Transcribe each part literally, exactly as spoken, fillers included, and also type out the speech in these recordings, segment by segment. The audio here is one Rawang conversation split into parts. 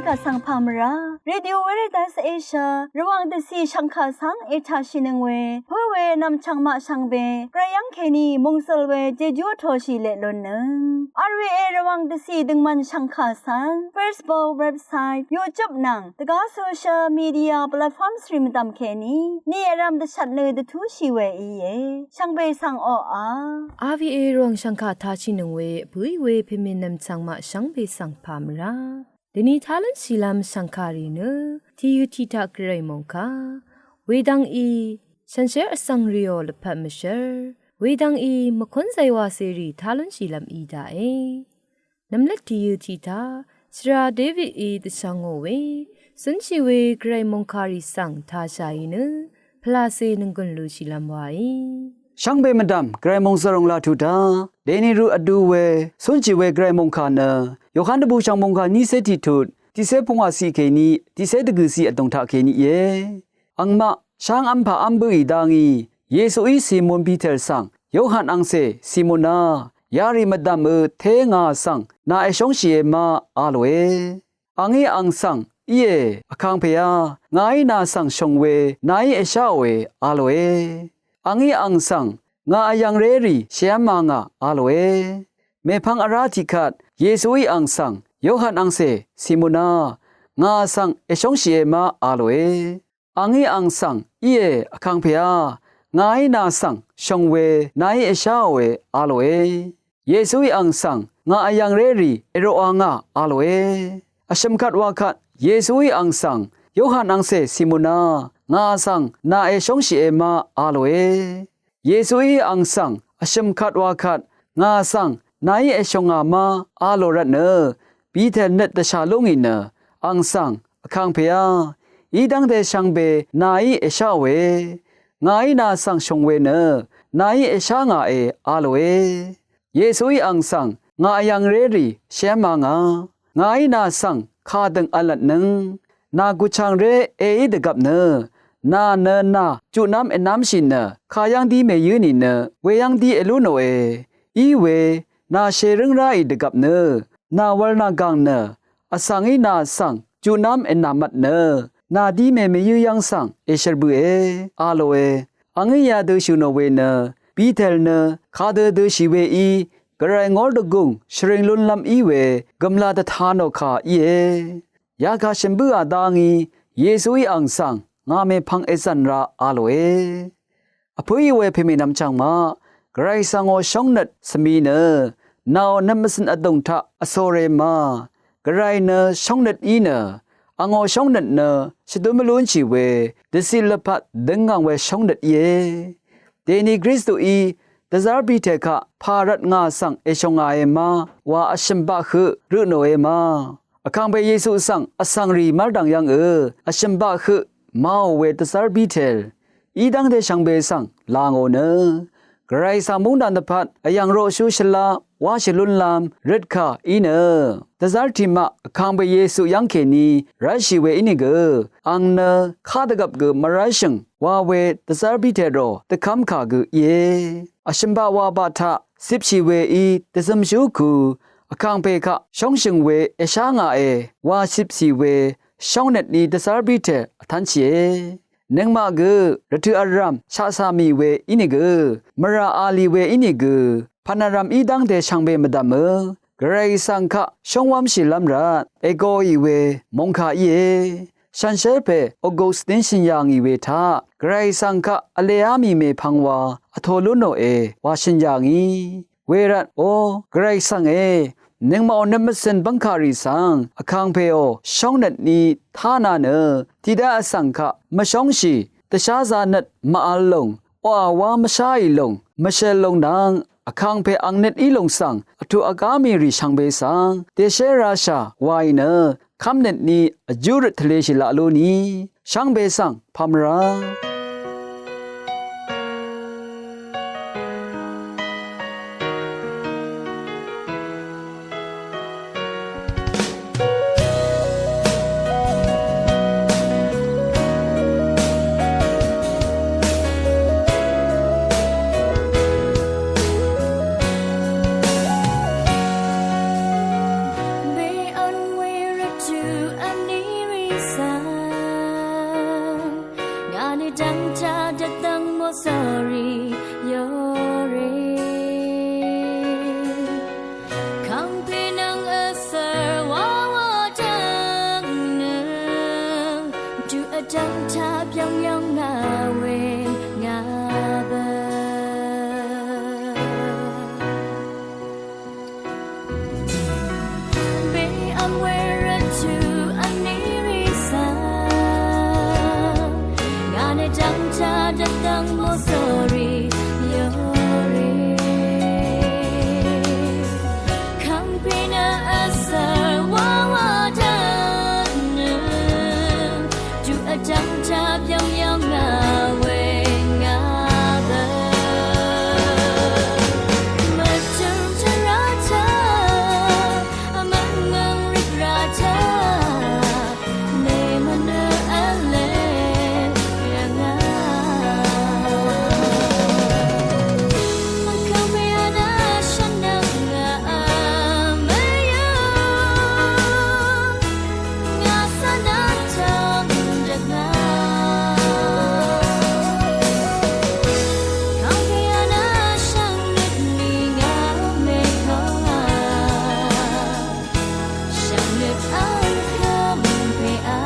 Vsvng pà mvrá Radio Veritas Asia Rvwàng dvcì shv̀ngkà svng ètàshìnøng we pǿ we nv̀mchv̀ng maq shvngbe gvray yv́ng kèní mòngsøl we jejú vtōshì leq lúnnøng. R V A Rvwàng dvcì døngmvn shv̀ngkà svng Facebook, website, YouTube nvng dvgá social media platforms rì mvdv̀m kèní ni vrv̄m dvshvt nø dvtúshì we íe. Shvngbe svng oqà R V A Rvwàng shv̀ngkà tashìnøng we bǿì we pèmènvm chv̀ng maq shvngbe svng pà mvrá dvni tá lúnshìlv́m shv̀ngkàrì nø tìyø tiq taq gvray mòngkà wedvng í shànshér vsvng rìò lvpat mvshv́r wedvng í mvkúnzay wacè rì tá lúnshìlv́m í daqe. Nvmlvt tìyø tiq taq svra David í dvshvngò we cúnshì we gvray mòngkàrì svng tāshàì nø pvlacè nònggùn lushìlv́m waí. Shvngbe mvdv̀m gvray mòngsvr òng laq tuq taq dèni ruq vdu we cúnshì we gvray mòngkà nø Yohan dvbùshv̀ng mòngkà nícé tiqtut tiqcé pungwàciq kèní tiqcé dvgø̀ciq vdùng taq kèní íe. Angmaq sháng v́mpà v́m bǿì dá ngí Yesuí Simon Piter svng, Yohan angcè Simona, yarì mvdv̀mø té ngà svng nà èshóngshìe ma a lòe. Angí ang svng, íe, vkangpèá, ngàí nà svng shòng we nàí èsháòe a lòe. Angí ang svng, ngà vyv̀ngré rì shèv́ma ngà a lòe. Mèpvng vrá tiqkvt Yesuí ang svng, Yohan angcè Simona, ngà svng èshóngshìe ma a lòe. Angí ang svng, íe, vkangpèá, ngàí nà svng shòng we nàí èsháòe a lòe. Yesuí ang svng, ngà vyv̀ngré rì èroqa ngà a lòe. Vshø̀m kvt wa kvt Yesuí ang svng, Yohan angcè Simona, ngà svng nà èshóngshìe ma a lòe. Yesuí ang svng vshø̀m kvt wa kvt ngà svng nàí èshòngà ma a lò rvtnø Piter nøt dvshà lú ngì nø ang svng, vkangpèá, í dv́ngte shvngbe nàí èsháòe. Ngàí nà svng shòng we nø nàí èshá ngàe a lòe. Yesuí ang svng, ngà vyv̀ngré rì shèv́ma ngà, ngàí nà svng kàdø̀ng v̄lvtnøng, nà gùchàngré èí dvgvp nø nà nø nà jutnv́m ènv́mshì nø kayv́ng dí mèyǿ nìnø weyv́ng dí èlú nòe. Iwe nà shèrǿng ráì dvgvp nø nà wv̄l nà gàng nø vsvng í nà svng jutnv́m ènàmvt nø nà dí mèmèyǿ yv́ng svng èshø̀r bø̀e a lòe. Angí yadø shø̀ nò we nø Piter nø kadø døshì weí gvray ngór dvgùng shvring lúnlv́m í we gø̀mla dvta nò kà íe. Yakà shø̀m bǿà dá ngí Yesuí ang svng ngà mèpvng èzv̀n ra a lòe. Vpǿì we pèmènvm chv̀ng maq gvray svngò shóngnøt svmi nø nàò nøt mvzøn vdùng taq vsore ma. Gvray nø shóngnøt í nø angò shóngnøt nø shvdún mvlúnshì we dvciq lvpat døngngàng we shóngnøt íe. Dèni Kristuí dvzv́r Piter kaq pà rvt ngà svng èshòngàe ma wa vshø̀m baq høq rø nòe ma. Vkàngpè Yesu svng vsvng rì mv́rdv̀ng yv́ngø vshø̀m baq høq maò we dvzv́r Piter í dv́ngte shvngbe svng là ngò nø gvray svng móngdàn dvpvt vyv̀ng roqshú shvlá wáshì lúnlv́m røtkà í nø dvzv́r tiqmaq vkàngpè Yesu yv́ng kèní rv́lshì we ínìgø ang nø kádvgvp gø mvrv́lshø̀ng wa we dvzv́r Piter rò dvkv́mkà gø íe. Vshø̀m baq wa baq taq cipshì weí dvzømshú ku vkàngpè kaq shóngshø̀ng we èshá ngàe wa cipshì we shóngnøt ni dvzv́r Piter vtv́nshìe. Nøngmaq gø rvtøq vrv̀m shaqcà mì we ínìgø mvrà a lì we ínìgø pv̀n vrv̀m í dv́ngte shvngbe mvdv̀mø gvray svng kaq shóngwv́mshìlv́m rvt ègoì we mòngkà íe. Shànshér pè Augustin shø̀n yà ngì we taq gvray svng kaq vleá mì mèpvng wa vtō lú nòe wa shø̀n yà ngì. Wervt o gvray svng e nøngmaqò nøt mvcø̀n bv́ngkàrì svng vkàngpèò shóngnøt ni tánā nø tiqdá vsvng kaq mvshóngshì dvsházā nøt màvl lòng oqà wá mvsháì lòng mvshøl lòng nvng vkàngpè ang nøt í lòng svng vtuq vgá mì rì shvngbe svng dèshé rashà waì nø kv́mnøt ni vjú røt tvleshì laq lú ni shvngbe svng pà mvrá. Tuq vní rì svng ngà nø dv́ngtaq dvdv́ng mòsòrì yòrì. Kàngpè nvng vsvr wawa dv́ng nø tuq vdv́ngtaq byv́ng yv́ng ngà we ngà bø. Bèvm we rvt tuq vní rì svng ngà nø dv́ngtaq dvdv́ng mòsòrì yòrì. Kàngpè nø vsvr wawa dv́ng nø tuq vdv́ngtaq byv́ng yv́ng ngà we ngà bø. Mvtø̀m tvrà taq vmv́ng ngv̀ng rìgrà taq lèmvnø v̄le yv̀ngà. Mvkv̀m we vnà shvnvng ngà vmvyv̀ng ngà svng nvng tvng dvgà. Kàngpè vnà shvngnøt ni ngà mèkv̀ng ngà. Shvngnøt ang kv̀m pè a.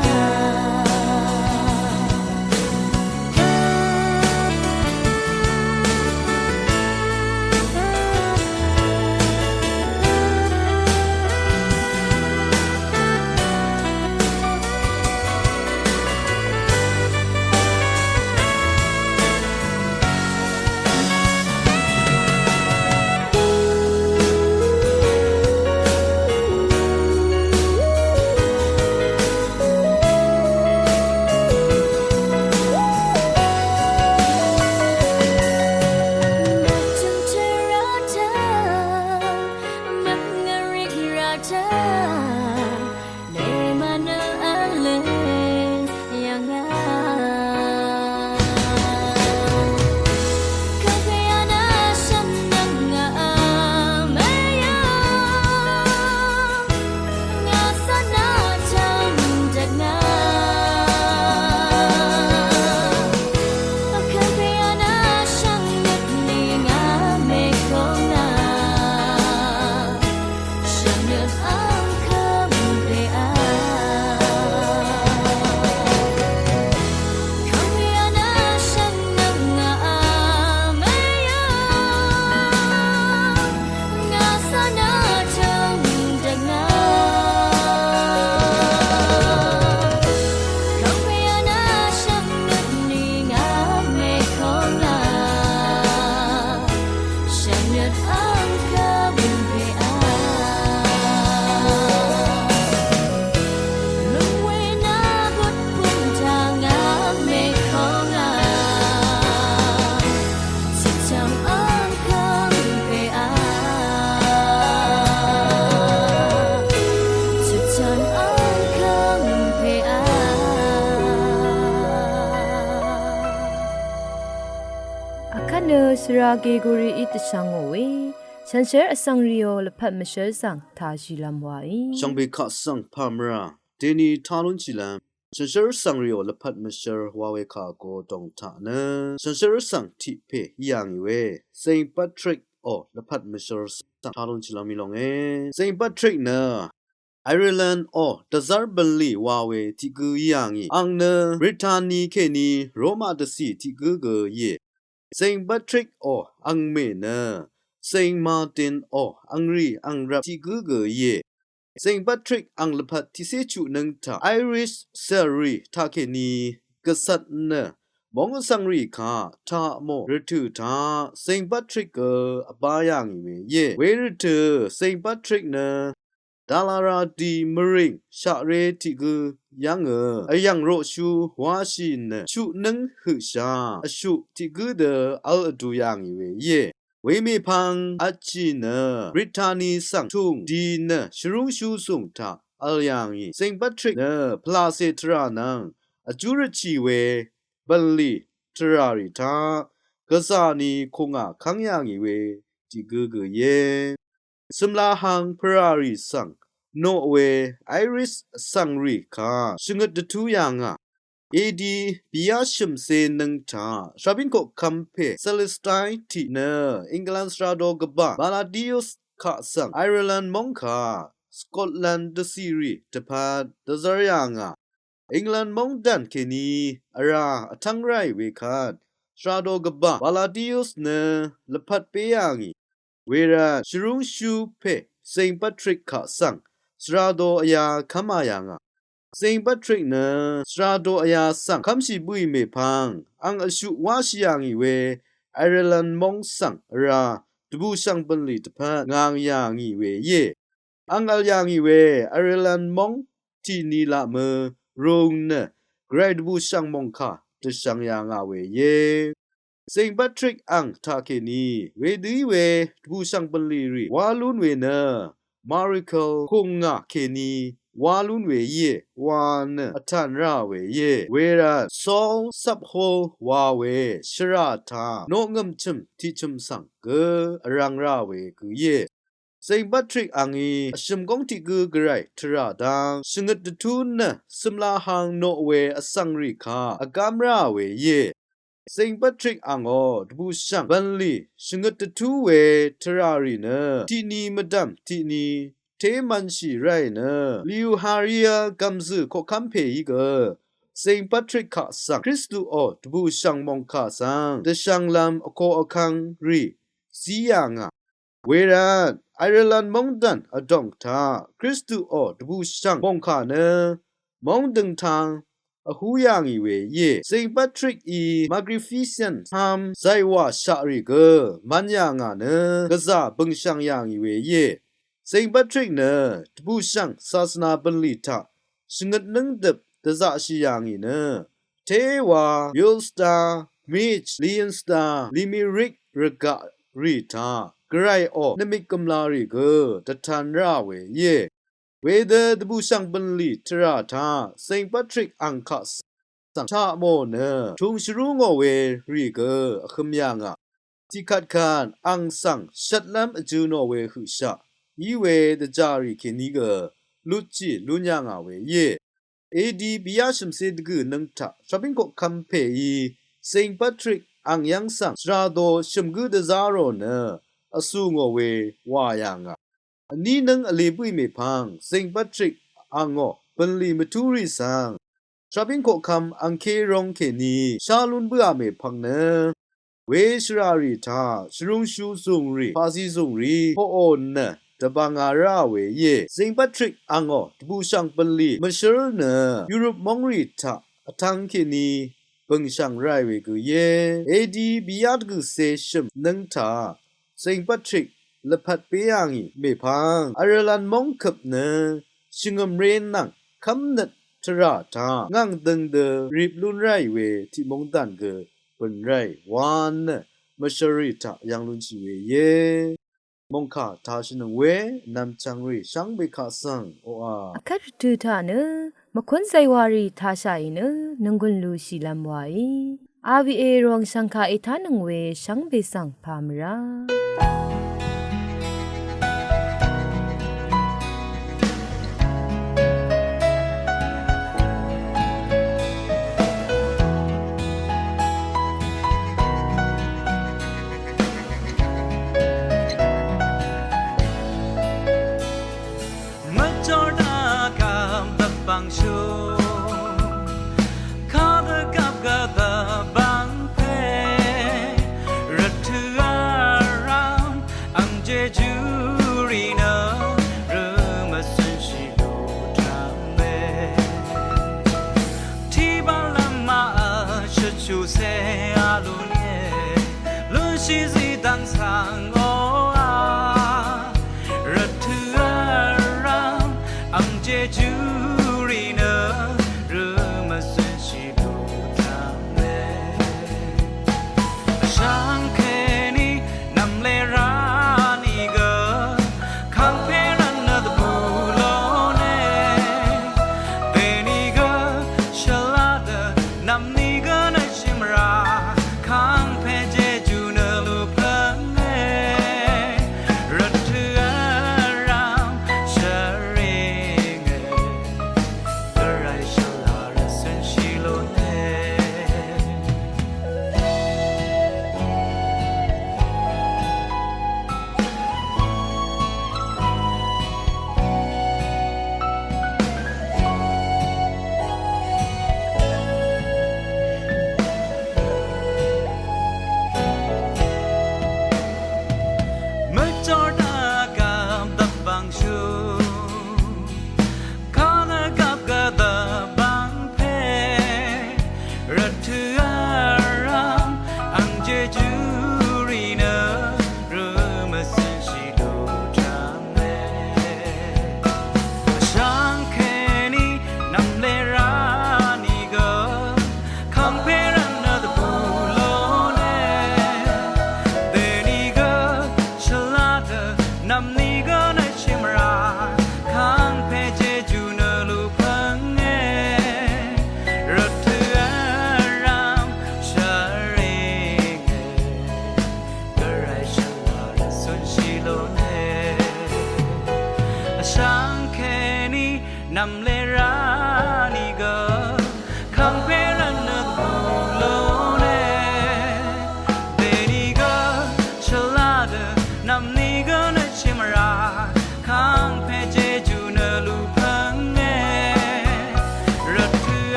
Akvt nø svra Gegorií dvshvngò we shànshér vsvng rìò lvpat mvshv́r svng tàshìlvm waí. Shvngbe kaq svng pà mvrà deni tá lúnshìlvm shànshér vsvng rìò lvpat mvshv́r wa we kà vgo dòng taq nø shànshér vsvng tiq pè í yà ngì we Saint Patrick ò lvpat mvshv́r svng tá lúnshìlvm í longe. Saint Patrick nø Ireland ò dvzv́r bv̀nlì wa we tiq gǿ í yà ngì. Àng nø Brittany kèní Roma dvcì tiq gǿ gø íe. Saint Patrick ò angmè nø Saint Martin ò angrì angrvp tiq gǿ gø íe. Saint Patrick àng lvpat tiqcé chuq nǿng taq Irish cèrì taqkèní gvcvt nø móng vsvng rì kaq taq mò rvtø̀ taq Saint Patrick gø vbá yà ngì we íe. Wervtø̀ Saint Patrick nø dvlvra di mvrìng shaqré tiq gǿ yv́ngø vyv̀ng roqshú wáshì nø chuq nǿng høqshà vshuq tiq gǿ dø v̄l vdu yà ngì we íe. Wemèpvng vtshì nø Brittany svng tùng di nø shvrúngshú sùng taq v̄l yà ngì. Saint Patrick nø pvlacè tvrà nvng vjú rvtshì we bv̀nlì tvrà rì taq gvzà ni kùngà kv́ng yà ngì we tiq gǿ gø íe. Cø̀mlahang pvràrì svng noq we Iris vsvng rì kaq shvngøt dvtú yà ngà. A D bìyá shø̀mcé nøng taq shabín koqkvm pè Celestine tiq nø England svrado gvbà Palladius kaq svng Ireland móng kaq Scotland dvcìrì dvpvt dvzv́r yà ngà. England móngdàn kèní vrá vtv́ng ráì wekvt svrado gvbà Palladius nø lvpat bé yà ngì. Wervt shvrúngshú pè Saint Patrick kaq svng svrado vyā kv́mā yà ngà. Saint Patrick nø svrado vyā svng kv́mshì bǿì mèpvng ang vshuq wáshì yà ngì we Ireland móng svng vrá dvbùshv̀ng bv̀nlì dvpvt ngà yà ngì we íe. Ang vl yà ngì we Ireland móng tiqni laq mø rung nø gvray dvbùshv̀ng mòngkà dvshvng yà ngà we íe. Saint Patrick ang taqkèní wedø í we dvbùshv̀ng bv̀nlì rì wá lún we nø miracle kùng ngà kèní wá lún we íe wa nø vtàn rá we íe. Wervt Saul Sapho wa we shvrà taq noqngø̀m chø̀m tiqchø̀m svng gø vrvng rá we gø íe. Saint Patrick angí vshø̀m góng tiq gǿ gvray tvrà dang shvngøt dvtú nø cø̀mlahang noq we vsvng rì kaq vgám rá we íe. Saint Patrick angó dvbùshv̀ng bv̀nlì shvngøt dvtú we tvrà rì nø tiqni mvdv̀m tiqni té mv̄nshì ráì nø Liuharia gv̀mzø̀ koqkv́m pèí gø Saint Patrick kaq svng Kristuò dvbùshv̀ng mòngkà svng dvshv̄nglv̄m vko vkvng rì zí yà ngà. Wervt Ireland móngdàn vdòng taq Kristuò dvbùshv̀ng mòngkà nø móng døngtang vhú yà ngì we íe. Saint Patrick í Magnificent ham zàywà shaqrì gø mv̄n yà ngà nø gvzà bø̀ngshv̀ng yà ngì we íe. Saint Patrick nø dvbùshv̀ng sasvna bv̀nlì taq shvngøt nǿngdøp dvzaqshì yà ngì nø téwa Ulster, Meath, Leinster, Limerick rvgaq rì taq gvrayò nvmik gø̀mlarì gø dvtan rá we íe. Wedø dvbùshv̀ng bv̀nlì tvrà taq Saint Patrick ang kaq svng taq mò nø tùng shvrú ngò we rì gø vhø̄m yà ngà. Tiqkvtkvt ang svng shvtlv́m vjø̄ nò we høqshaq í we dvjà rì kèní gø lutshì lún yà ngà we íe. A D bìyá shø̀mcé dvgø̀ nøng taq shabín koqkvm pèí Saint Patrick ang yv́ng svng svrado shø̀m gǿ dvzá rò nø vsù ngò we wà yà ngà. Vní nøng vlē bǿì mèpvng Saint Patrick angò bø̀nlì mvtúrì svng shabín koqkvm angké rong kèní shá lún bǿà mèpvng nø we shvràrì taq shvrúngshú zùngrì paqzí zùngrì hoqò nø dvbvng a rá we íe. Saint Patrick angò dvbùshv̀ng bø̀nlì mvshǿr nø Europe móngrì taq vtvng kèní bø̀ngshv̀ng ráì we gø íe. A D bìyá dvgø̀cé shø̀m nøng taq Saint Patrick lvpat bé yà ngì mèpvng Ireland móngkøp nø shvngø̀mré nvng kv́mnøt tvrà taq ngv̀ng døng dø rip lún ráì we tiq móngdàn gø bø̀n ráì wa nø mvshvrì taq yv̀ng lúnshì we íe. Mòngkà tashìnøng we nv̀mchv̀ngrì shvngbe kaq svng oqà vkvt rvtø̄ taq nø mvkún zaywàrì tashàì nø nònggùn lushìlv́m waí. R V A Rvwàng shv̀ngkà ètánøng we shvngbe svng pà mvrá. Mvjordvkvm dvbvngshú kadvgvp gvdvbvng pè rvtø̀ vrvm ang jejú rì nø rø mvcø̀nshì lútv̄m e. Tiqbv̀nlv́m màvl shvchuqcé vlún íe. Lúnshì zí dv́ng svng oqà rvtø̀ vrvm ang jejú rì nø rø mvcø̀nshì lútv̄m e. Vshvngkèní nv̀mlé rá nìgø kàngpè rvtnø dvbù lóne. Dènìgø shvlá dø nv̀mnìgø nø shìmvrà kàngpè jejú nø lúp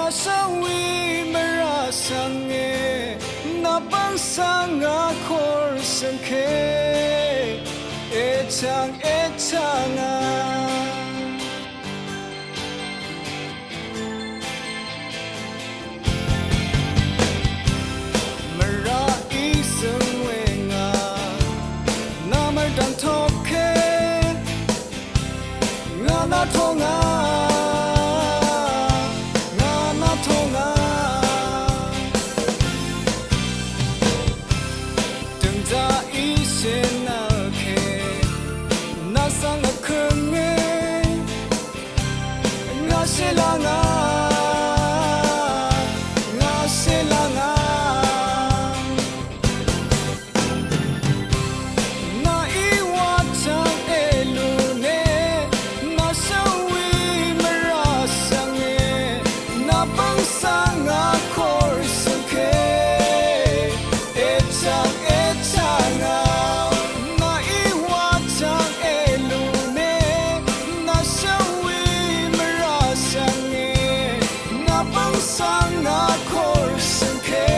Shvwi mvrà shvngē nvbvng svng ngà kor shvngke èchvng èchvng ngà. Mvrà í svng we ngà nvmvr dv̀ng tokē. Ngà nà tongà, ngà nà tongà. Dø̀ngzà í shø̀n nvkè nà svng vkøngē. Ngà shèlá ngà, ngà shèlá ngà. Nà í wà chvng èlùne, nà shvwi mvrà shvngē, nà bvng svng ngà kor shvngke, èchvng èchvng ngà. Nà í wà chvng èlùne, nà shvwi mvrà shvngē, nà bvng svng ngà kor shvngke,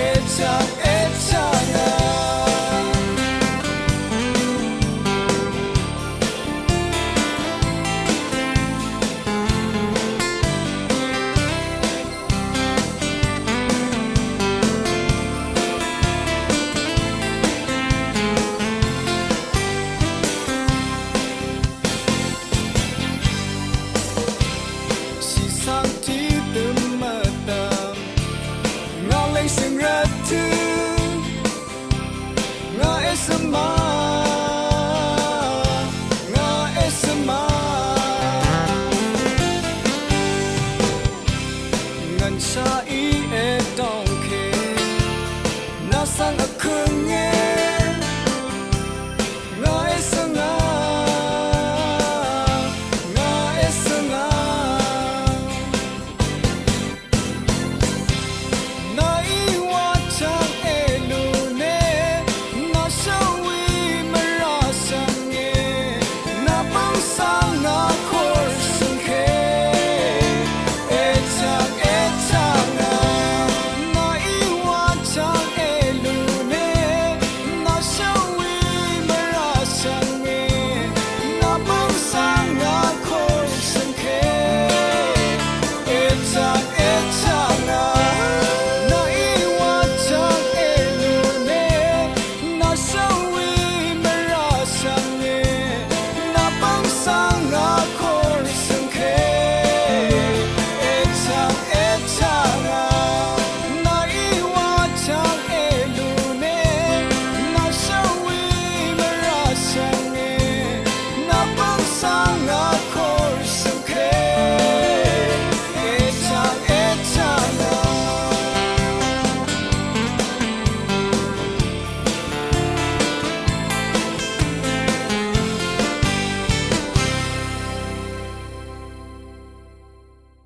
èchvng èchvng ngà. Shìsang tiq døm mvdvm ngà leng shø̀ng rvtø̄. Ngà èsvma, ngà èsvma. Ngv̀nshaq